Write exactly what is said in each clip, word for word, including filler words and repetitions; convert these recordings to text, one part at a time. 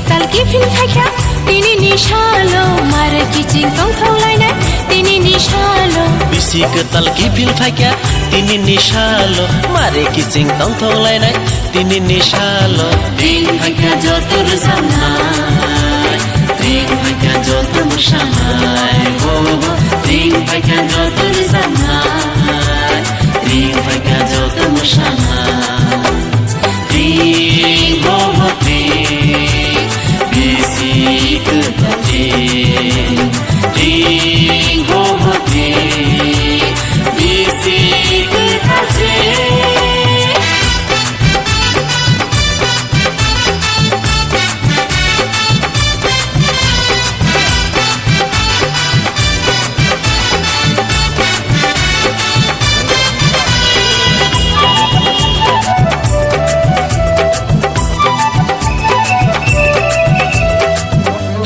Tal kiphil phaikha tini ni salo, mare kiching tongthok lainai tini ni salo. Bisi kwtal kiphil phaikha tini ni salo, mare kiching tongthok lainai tini ni salo. Ring phaikha joto rwjaknai, ring phaikha joto mwsanai, oh, oh, ring phaikha joto rwjaknai, ring phaikha joto mwsanai. Ring, oh, oh, ring, bisi kwtal ring. Ring, oh, oh, ring, bisi kwtal ring.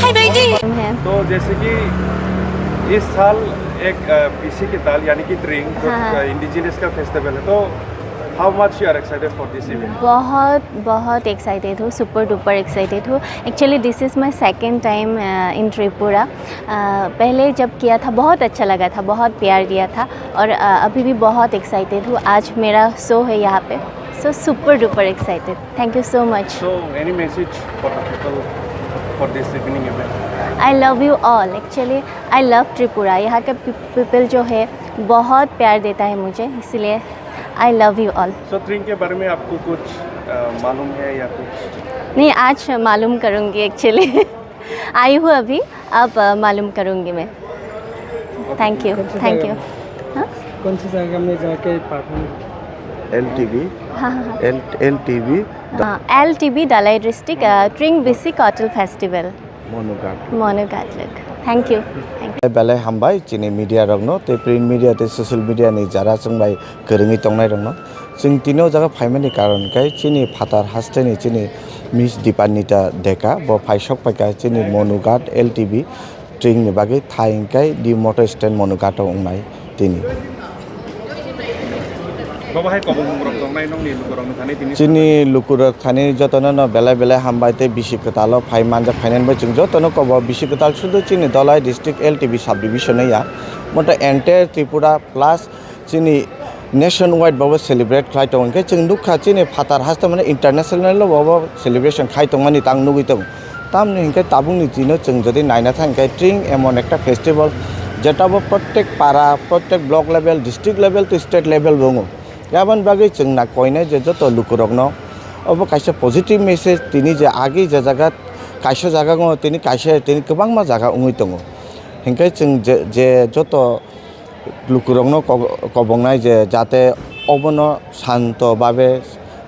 Hi, Baidi. तो जैसे कि इस साल एक, अ, बीसी की दाल यानी कि ट्रिंग जो, हाँ, हाँ। अ, इंडिजिनस का फेस्टिवल है, तो how much you are excited for this event? बहुत, बहुत एक्साइटेड हूँ, सुपर डुपर एक्साइटेड हूँ। Actually, this is my second time, uh, in Tripura। Uh, पहले जब किया था, बहुत अच्छा लगा था, बहुत प्यार दिया था, और, uh, अभी भी बहुत एक्साइटेड हूँ। आज मेरा शो है यहाँ पे, so super duper excited। Thank you so much। So, any message for the people for this evening event? I love you all। Actually, I love Tripura। यहाँ के पी-, पीपल जो है, बहुत प्यार देता है मुझे, इसलिए I love you all। So, ट्रिंग के बारे में आपको कुछ, अ, मालूम है या कुछ? नहीं, आज मालूम करूँगी actually। आई हूँ अभी, अब, अ, मालूम करूँगी मैं। ओके, थैंक यू, कौन सी थैंक जगह यू। में? हाँ? कौन सी जगह में जाके परफॉर्म? एलटीबी। हाँ, हाँ, हाँ। एल, एलटीबी। हाँ, एलटीबी दालाई डिस्ट्रिक्ट, अ, ट्रिंग बीसी कटल फेस्टिवल। मनुघाट। मनुघाट लग। Thank you, thank you. Belai hambai chini media rokno tei print media tei social media ni jara chwng bai kwrwngwi tongnai rokno। Chwng tini o jaga phaimani karon khe chini phatar hasteni chini Miss Dipanita Deka bo phai sok paikha chini Monu Ghat L T B tring ni bagwi thai hwnkhe di motor stand Monu Ghat o wngnai tini. Bobo hai kobong rok tongnai nokni lukurokni thani tini. Chini lukurok thani jotono no belai belai hambai tei bisi kwtal o phai manjak phainani bai chwng jotono kobo bisi kwtal sudu chini Dhalai district L T B sub division ya moto entire Tripura plus chini nationwide bobo celebrate khlai tongo, hwnkhe chwng nukha chini phatar haste mane international o bobo celebration khai tongmani tang nugui tongo. Tamni hwnkhe tabukni dino chwng jodi naina thang khe tring emon ekta festival, jeta bo prottek para, prottek block level, district level tei state level bo wngo. Aboni bagwi chwng na koinai je joto lukurokno obo kaisa positive message tini je agi je jaga kaisa jaga wngo tini kaisa tini kwbangma jaga wngwi tongo. Hwnkhe chwng je, je joto lukurokno ko-, kobongnai je jate obono santo babe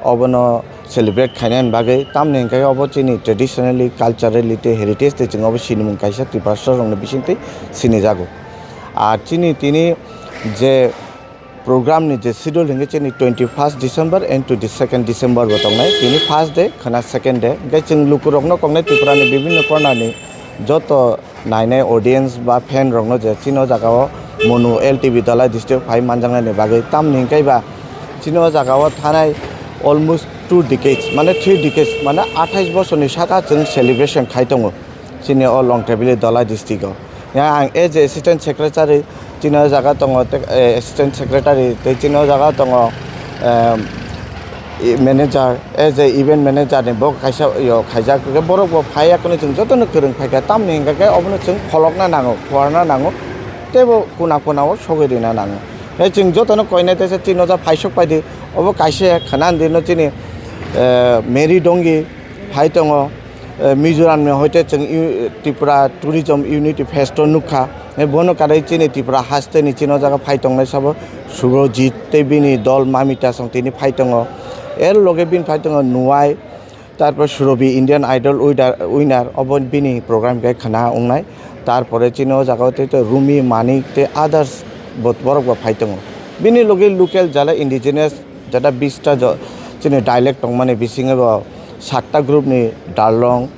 obono celebrate khainani bagwi, tamni hwnkhe obo chini traditionally, culturally tei heritage tei chwng obo sinimung kaisa Tiprasarokni bisingtwi sinijago. Ar chini tini je program ni je schedule hwnkhe chini twenty first December and twenty second December bo tongnai, tini first day khwna second day, hwnkhe chwng lukurokno koknai Tripura ni bibhinno corner ni joto nainai audience ba fan rokno je chini o jaga o Monu L T B Dhalai district phai manjaknani bagwi, tamni hwnkhe ba chini o jaga o thanai almost two decades mane three decades mane athais bosorni saka chwng celebration khai tongo chini o Longthaibili Dhalai district o. Ya ang as a assistant secretary chini o jaga tongo tei, eh, assistant secretary tei chini o jaga tongo, em, i-, manager, as a event manager ni bo kaisa yo khaijak, hwnkhe borok bo phai ya kheno chwng jotono kwrwng phaikha, tamni hwnkhe obono chwng pholokna nango, phuarna nango, tei bo kuna kuna o sogwi rina nango. Tei chwng jotono koinai teisa chini o jaga phaisok paidi, obo kaisa khwnani dino chini, eh, Mary Dongi phai tongo, eh, Mizoram ni hoite chwng Tripura Tourism Unity Fest o nukha. Eh, bono karwi chini Tripura haste ni chini o jaga phai tongnai sabo Subhajit tei bini dol Mamita song tini phai tongo. Er loge bini phai tongo Nuwai, tarpor Surobi Indian Idol winner, winner obo bini program khe khwna wngnai. Tarpore chini o jaga o tei to Rumi, Manik tei others bo borok bo phai tongo. Bini loge local jala indigenous jata bista jo-, chini dialect tongmani bisingo bo satta group ni Darlong,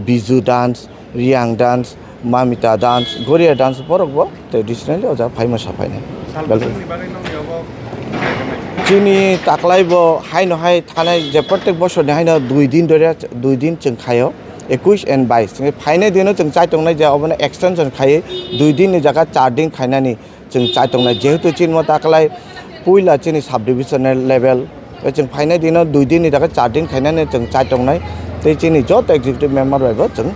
Biju dance, Riang dance, Mamita dance, Goria dance borok bo traditionally o jaga phai mosa phainai. Sal bwswkni bagwi nokni obo khai tongnai. Chini taklai bo haino hai thanai je protek bosorni haino dui din dore, dui din chwng khaio. Ekush and bais chini phainai dino chwng chai tongnai je obono extension khai dui din ni jaga char din khainani chwng chai tongnai, jehetu chini mo taklai puila chini sub divisional level, tei chwng phainai dino dui din ni jaga char din khainani chwng chai tongnai, tei chini joto executive member bai bo chwng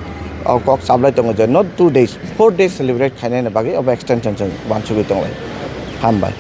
o kok chaplai tongo je not two days, four days celebrate khainani bagwi obo extension chwng wansugwi tonglai. Hambai.